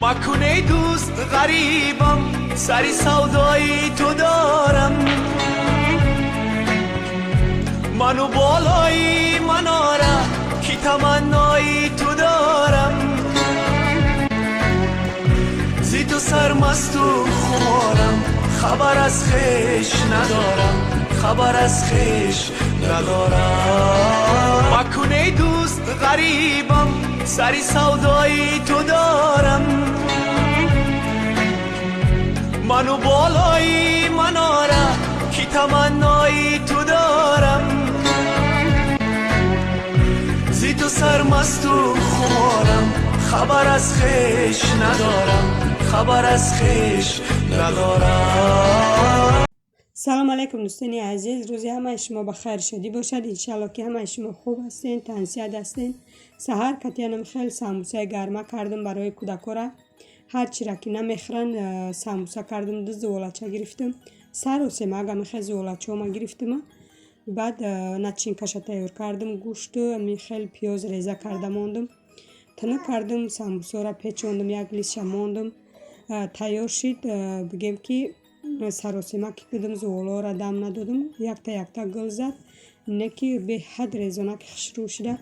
Макун эй дӯст ғарибам, сари савдои ту дорам. Ману болои манора, ки таманнои ту дорам. Зи ту сармасту хуморам, хабар аз хеш надорам, хабар аз хеш надорам. Макун эй дӯст ғарибам, сари савдои ту дорам. Ману болои манора, ки таманнои ту дорам. Зи ту сармасту хуморам, хабар аз хеш надорам, хабар аз хеш надорам. Салом алайкум, дӯстони азиз! Рӯзи ҳамаи шумо ба хайр, шодӣ бошад. Иншалло, ки ҳамаи шумо хуб ҳастен, тансиҳат ҳастен. Саҳар катиянам хел самбусаи гарма кардам барои кӯдакора. Ҳар чира ки намехӯранд, самбуса кардам. Ду зуволача гирифтам, сару семага мехел зуволачаома гирифтама. Баъд начинкаша тайёр кардам, гӯшту михел пиёз реза карда мондум, тунук кардам, самбусаро печондум, як листша мондум, тайёр шид. Бигем, ки саросема ки кардам, зуволаро дам надодум, якта якта гул зад, не ки беҳад резонаки хушрӯ шуда.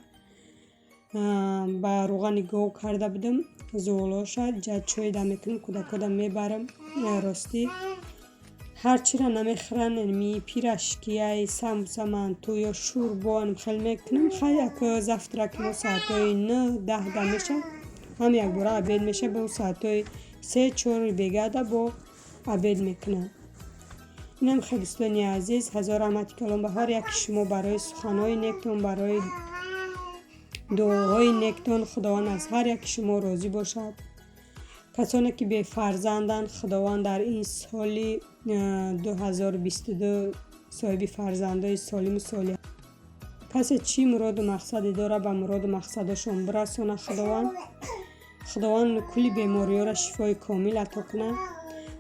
Ба рӯғани гов карда будам зуволаоша. Ҷа чой дам мекунам, кӯдакода мебарам. Ростӣ, ҳар чира намехӯранд, ми пирожкияй, самбуса, манту ё шӯрбо хел мекунам. Хай, як завтраки мо соатҳои 9-10 дам меша, ҳам якбора обед меша. Бо соатҳои 3-4 бегада бо обед мекунам. Инам хел, дӯстони азиз. Ҳазор раҳмати калон ба ҳар яки шумо барои суханҳои нектон, барои дуоҳои нектон. Худованд аз ҳар яки шумо розӣ бошад. Касоне ки бефарзанданд, Худованд дар ин соли 2022 соҳиби фарзандои солиму солиҳ, касе чӣ муроду мақсаде дорад, ба муроду мақсадашон бирасонад Худованд. Худованд кулли бемориҳоро шифои комил ато кунад.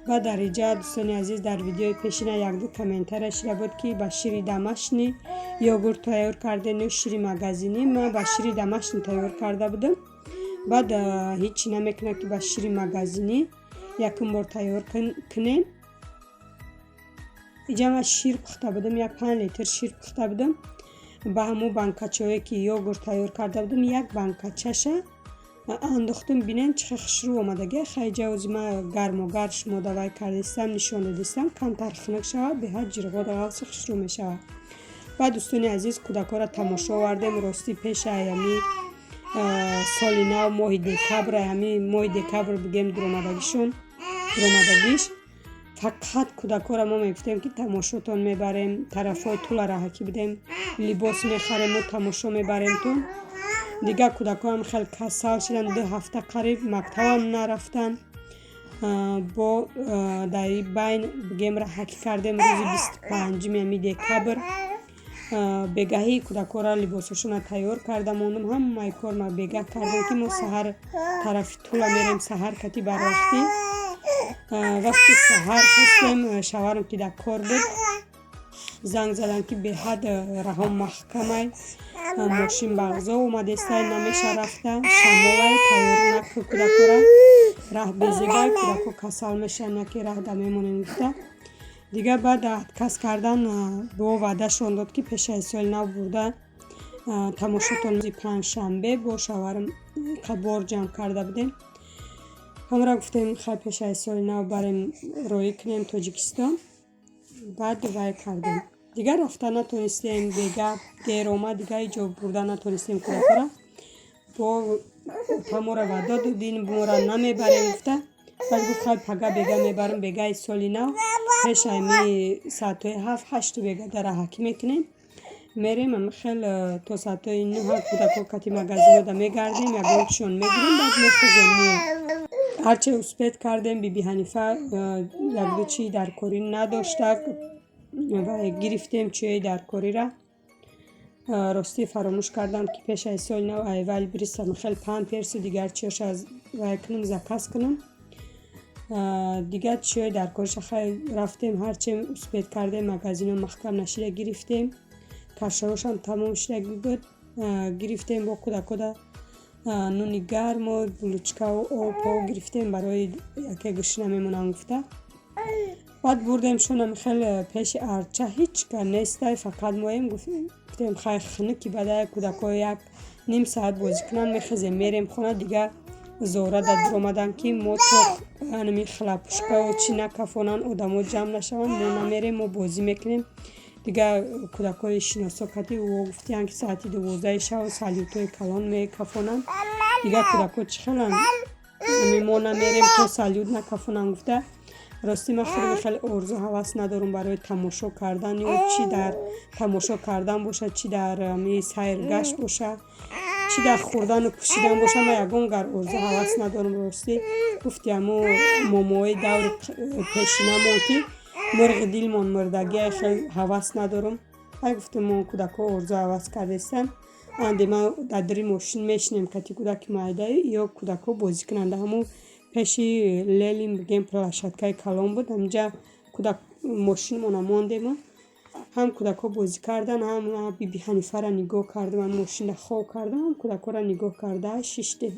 Ва дар инҷа, дӯстони азиз, дар видеои пешина якду комментария шида буд, ки ба шири домашний йогурт тайёр кардем ё шири магазинӣ. Ман ба шири домашний тайёр карда будам. Баъд ҳечи намекунад, ки ба шири магазинӣ якум бор тайёр кунем. Иҷа ман шир пухта будам, як 5 литр шир пухта будам. Ба ҳамон банкачаҳое ки йогурт тайёр карда будам, як банкачаша андохтум. Бинем, чӣ хел хушрӯ омадагӣ. Хайҷа ози ман гарму гар шумо давай кардистам, нишон додистам. Камтар хунук шавад, беҳад ҷирғода ғафси хушрӯ мешавад. Баъд, дӯстони азиз, кӯдакҳоро тамошо овардем. Ростӣ, пеша ҳами соли нав, моҳи декабр, ҳами моҳи декабр бигем, дуромадагишон, дуромадагиш, фақат кӯдакҳоро мо мегуфтем, ки тамошотон мебарем. Тарафҳои тула раҳакӣ будем, либос мехарем, мо тамошо мебаремтон. Дигар кӯдакҳоам хеле касал шуданд, 2 ҳафта қариб мактабам нарафтанд. Бо дар ин байн, бигем, раҳакӣ кардем. Рӯзи 25-уми ҳами декабр бегаҳӣ кӯдакҳоро либосҳошонро тайёр карда мондум. Ҳамаи кор ма бегаҳ кардем, ки мо саҳар тарафи тула мерем, саҳар кати барвақтӣ. Вақти саҳар хестем, шавҳарам ки дар кор буд, занг заданд, ки беҳад раҳом маҳкамай, мошин бағзо омадестай, намеша рафта, шамолай, тайёр накун кӯдакҳоро, раҳ безебай, кӯдакҳо касал мешаванд, яке раҳ да мемонем, гуфта. Дигар баъд отказ кардан, бо ваъдашон дод, ки пешаи соли нав бурда тамошотон. Рӯзи панҷшанбе бо шавҳарам бор ҷамъ карда будем, ҳамра гуфтем, хай, пешаи соли нав барем, роҳӣ кунем Тоҷикистон. Баъд вай кардем, дигар рафта натонистем, бега дер омад, дигар ҳеҷ ҷо бурда натонистем кӯдакҳоро. Бо тамора ваъда додин, мора намебарем, гуфта. Баъд гуфт: «Хай, пага бега мебарам, бегаи соли нав, пешами соатҳои 7-8 бега дар раҳакӣ мекунем, мерем, хел то соатҳои 9 кӯдакҳо кати магазинода мегардем, ягончишон мегирем, баъд мехезем, меем». Ҳарче успеть кардем, Биби Ҳанифа якду чӣ дар корӣ надошта ва гирифтем чиёи даркорира. Ростӣ, фаромӯш кардам, ки пешаи соли нав ай Вайлдберриз хел памперсу дигар чиёша вай кунам, заказ кунам. Дигар чиёи даркориша хай рафтем, ҳарче успеть кардем, магазино маҳкам нашида гирифтем. Кашаҳошам тамом шуда буд, гирифтем, бо кӯдакода. Нуни гарму булочкаву обҳо гирифтем, барои яке гушна мемонам гуфта. Баъд бурдемшон ами хел пеши арча, ҳеҷ ка нестай, фақат моем. Гуфтем, хай, хунуки бадай, кӯдакҳо як ним соат бозӣ кунанд, мехезем, мерем хона. Дигар зора дар дуромадам, ки мо то анами хлопушкау чӣ накафонанд, одамо ҷамъ нашаванд, мо намерем, мо бозӣ мекунем. Дигар кӯдакҳои шиносо кардӣ, ӯ гуфтиянд, ки соати 12-и шав салютҳои калон мекафонанд. Дигар кӯдакҳо чӣ хеланд, мо намерем, то салют накафонанд, гуфта. Ростӣ, ман хеле хеле орзу ҳавас надорам барои тамошо кардан, ё чӣ дар тамошо кардан бошад, чӣ дар сайргашт бошад, чӣ дар хӯрдану пӯшидан бошад, ман ягон гар орзу ҳавас надорам. Ростӣ, гуфти ҳамо момоҳои даври пешинамон, ки мурғи дилмон мурдагия, хел ҳавас надорам. Ай, гуфтем, мо кӯдакҳо орзу ҳавас кардестанд. Анде ма дар дари мошин мешинем кати кӯдаки майдаю, ё кӯдакҳо бозӣ кунанд. Ҳамун пеши Ленин, бигем, площадкаи калон буд, ҳаминҷа кӯдак мошинмона мондему, ҳам кӯдакҳо бозӣ карданд, ҳам биби Ҳанифаро нигоҳ кардам, ҳам мошинро хоб кардам, ҳам кӯдакҳоро нигоҳ карда шиштем.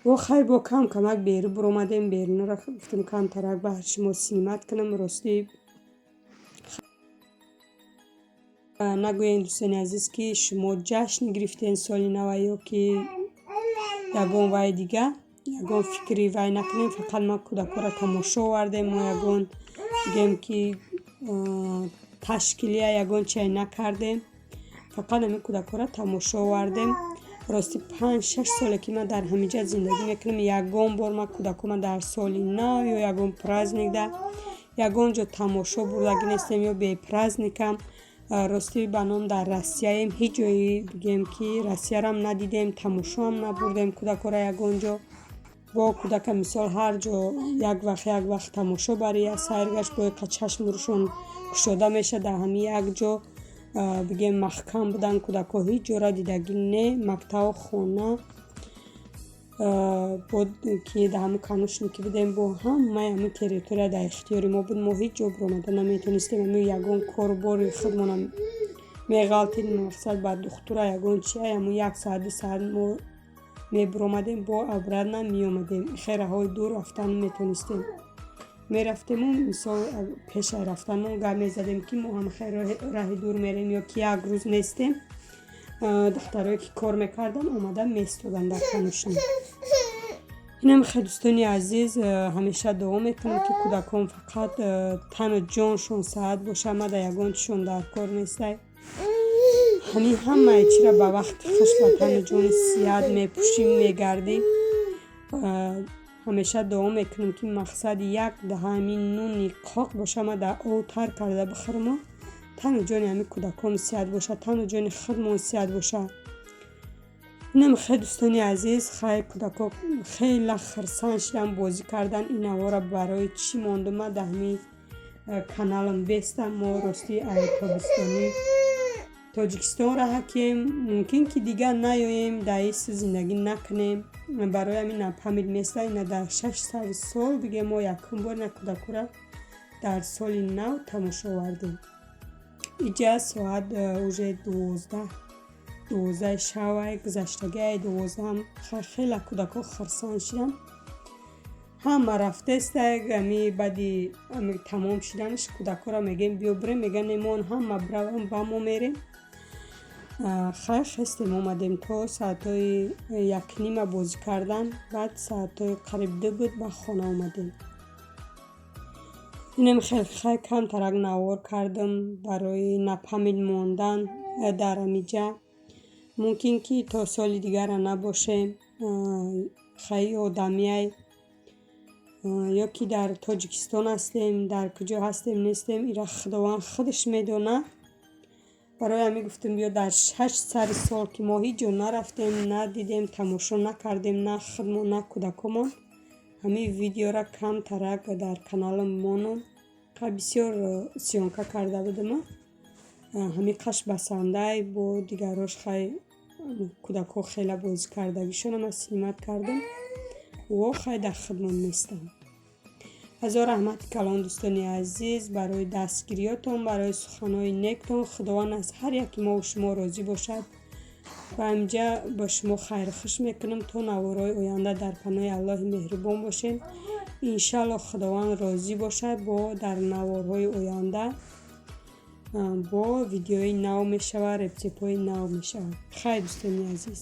Бо хайр, бо кам камак берун буромадем. Берунро гуфтем, камтарак баҳр шумо снимать кунам. Ростӣ, нагӯем, дӯстони азиз, ки шумо ҷашн гирифтен соли нава ё ки ягон вай дига, ягон фикри вай накунем. Фақат ма кӯдакҳоро тамошо овардем. Мо ягон, бигем, ки ташкилия, ягон чизе накардем, фақат ҳамин кӯдакҳоро тамошо овардем. Рости, 5-6 соле ки ман дар ҳаминҷа зиндагӣ мекунам, ягон бор ман кӯдакҳома дар соли нав ё ягон праздникда ягон ҷо тамошо бурдагӣ нестем, ё бе праздникам. Ростӣ, ба ном дар Россияем, ҳеҷ ҷои, бигем, ки Россиярам надидем, тамошоам набурдем кӯдакҳоро ягон ҷо. Бо кӯдака, мисол, ҳар ҷо як вақт, як вақт тамошо бари, сайргашт, бо чашму рӯшон кушода мешавад. Дар ҳамин як ҷо, бигем, маҳкам будан кӯдакҳо, ҳеҷ ҷора дидагӣ не, мактаб, хона. Бо ки дар ҳамун конюшне ки будем, бо ҳамаи ҳамун территория дар ихтиёри мо буд, мо ҳеҷ ҷо биромада наметонистем. Ҳамин ягон кору бори худмонам меғалтид, мақсад, ба духтура, ягон чи, ҳамун як соат, 2 соат мо мебиромадем, бо обратно меомадем. Хераҳои дур рафтан метонистем, мерафтему, мисол, пешаи рафтанмон гап мезадем, ки мо ҳам хел раҳи дур мерем ё ки як рӯз нестем. Духтарое ки кор мекарданд, омада местоданд дар конюшня. Инам хел, дӯстони азиз, ҳамеша дуо мекунам, ки кӯдакон фақат тану ҷоншон саҳат бошад. Мада ягон чишон дар кор нестай. Ҳамин ҳамаи чиро ба вақти хуш, ба тану ҷони сиҳат мепӯшим, мегардем. Ҳамеша дуо мекунем, ки мақсади як даҳа ҳамин нуни қоқ боша, ма дар ов тар карда бихӯрмо, тану ҷони ҳамин кӯдакон сиҳат бошад, тану ҷони худмон сиҳат бошад. Инам хел, дӯстони азиз. Хай, кӯдакҳо хеле хурсанд шуданд, бозӣ карданд. Ин навора барои чӣ мондум ма дар ҳамин каналам бестам. Мо, ростӣ, тобистонӣ Тоҷикистон раҳа кием, мумкин ки дигар наёем, дар ису зиндагӣ накунем. Барои ҳамин память места. Ина дар шаш сари сол, бигем, мо якум бор ина кӯдакҳоро дар соли нав тамошо овардем. Иҷа соат уже 12, 12-и шавай гузаштагиай, 12-ам. Хеле кӯдакҳо хурсанд шуданд, ҳама рафтестай. Ами баъди тамом шуданаш кӯдакҳоро мегӯем, биё бирем, мегӯянд, не, мо ҳама биравам, ба мо мерем. Хайр, хестем, омадем, то соатҳои 1:30 бозӣ кардан, баъд соатҳои қариб 2 буд, ба хона омадем. Инам хел, хай, камтарак навор кардам барои на память мондан дар ҳамиҷа. Мумкин ки то соли дигара набошем. Хай, одамияй, ё ки дар Тоҷикистон ҳастем, дар куҷо ҳастем, нестем, ира Худованд худаш медонад. Барои ҳамин гуфтем, биё, дар шаш сари сол ки мо ҳеҷ ҷо нарафтем, надидем, тамошо накардем, на худмон, на кӯдакомон, ҳамин видеора камтарак дар каналам монам. Хай, бисёр съёмка карда будама, ҳамин қаш басандай, бо дигарош. Хай, кӯдакҳо хеле бозӣ кардагишонам ман снимать кардам. Во, хай, дар худмон нестам. Ҳазор раҳмати калон, дӯстони азиз, барои дастгириётон, барои суханҳои нектон. Худованд аз ҳар яки мову шумо розӣ бошад. Ва ҳаминҷа ба шумо хайрхуш мекунам. То наворҳои оянда дар паноҳи Аллоҳи меҳрубон бошед. Иншаллоҳ, Худованд розӣ бошад, бо дар наворҳои оянда бо видеои нав мешавад, рецептҳои нав мешавад. Хайр, дӯстони азиз.